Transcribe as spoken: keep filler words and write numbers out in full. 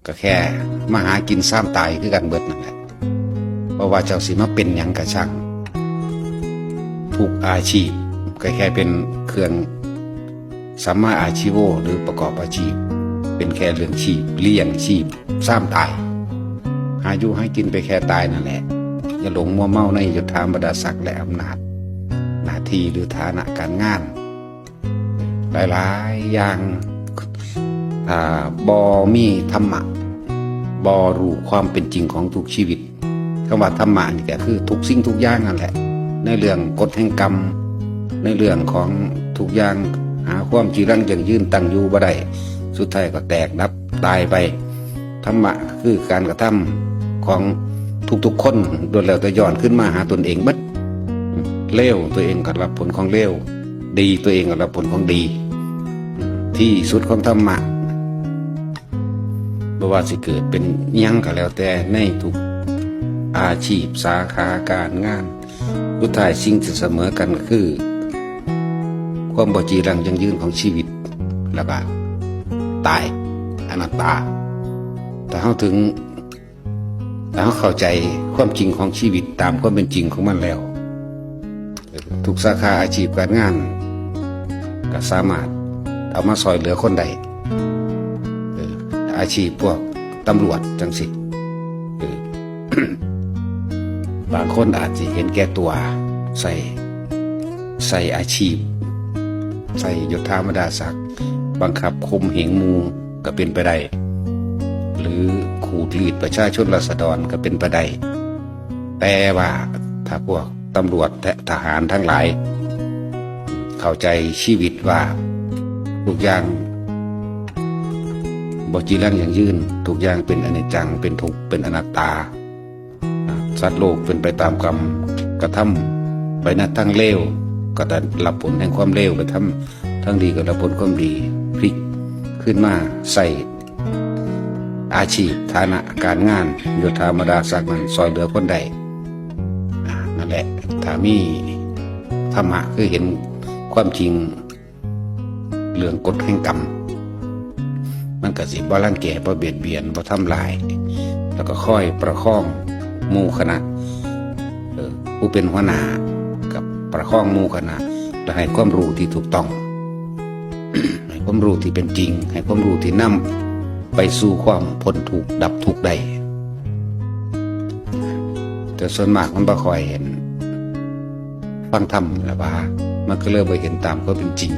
ก็แค่มาหากินซ้ำตายคือกันเบิดนั่นแหละ เพราะว่าเจ้าสิมาเป็นหยังก็ช่าง ทุกอาชีพก็แค่เป็นเครื่องสัมมาอาชีโว หรือประกอบอาชีพ เป็นแค่เรื่องชีพ เลี้ยงชีพ ซ้ำตาย หาอยู่ให้กินไปแค่ตายนั่นแหละ อย่าหลงมัวเมาในยศถาบรรดาศักดิ์และอำนาจ หน้าที่หรือฐานะการงาน หลายๆอย่าง ถ้าบ่มีธรรมะ บ่รู้ความเป็นจริงของทุกชีวิต คำว่าธรรมะนี่ก็คือทุกสิ่งทุกอย่างนั่นแหละ ในเรื่องกฎแห่งกรรม ในเรื่องของทุกอย่าง หาความจีรังยั่งยืนตั้งอยู่บ่ได้ สุดท้ายก็แตกดับตายไป ธรรมะคือการกระทำของทุกๆคนล้วนแล้วแต่ย้อนขึ้นมาหาตนเองเบิด เลวตัวเองก็รับผลของเลว ดีตัวเองก็รับผลของดี ที่สุดของธรรมะ บ่ว่าสิเกิดเป็นหยังก็แล้วแต่ในทุกอาชีพสาขาการงาน สุดท้ายสิ่งที่เสมอกันก็คือ ความบ่จีรังยั่งยืนของชีวิต แล้วก็ตาย อนัตตา ถ้าเฮาถึง ถ้าเฮาเข้าใจความจริงของชีวิตตามความเป็นจริงของมันแล้ว ทุกสาขาอาชีพการงาน ก็สามารถเอามาซอยเหลือคนได้ เออ อาชีพพวกตำรวจจังสิ เออ บางคนอาจจะเห็นแก่ตัว ใส่ ใส่อาชีพ ใส่ยศถาบรรดาศักดิ์ บังคับข่มเหงหมู่ก็เป็นไปได้ หรือขูดรีดประชาชนราษฎรก็เป็นไปได้ แต่ว่าถ้าพวกตำรวจและทหารทั้งหลาย เข้าใจชีวิตว่าทุกอย่างบ่จีรังยั่งยืน ทุกอย่างเป็นอนิจจัง เป็นทุกข์ เป็นอนัตตา สัตว์โลกเป็นไปตามกรรม กระทำไปในทางเลว ก็ได้รับผลแห่งความเลว กระทำทางดีก็ได้รับผลความดี พลิกขึ้นมาใส่อาชีพ ฐานะการงาน ยศถาบรรดาศักดิ์นั้นซอยเหลือคนได้ อ่า นั่นแหละ ถ้ามีธรรมะคือเห็นความจริง เรื่องกฎแห่งกรรม มันก็สิบ่รังแก บ่เบียดเบียน บ่ทำลาย แล้วก็คอยประคองหมู่คณะ เออ ผู้เป็นหัวหน้ากับประคองหมู่คณะ และให้ความรู้ที่ถูกต้อง ให้ความรู้ที่เป็นจริง ให้ความรู้ที่นำไปสู่ความพ้นทุกข์ดับทุกข์ได้ แต่ส่วนมากมันบ่ค่อยเห็น ฟังธรรมแหละว่า มันก็เลยบ่เห็นตามความเป็นจริง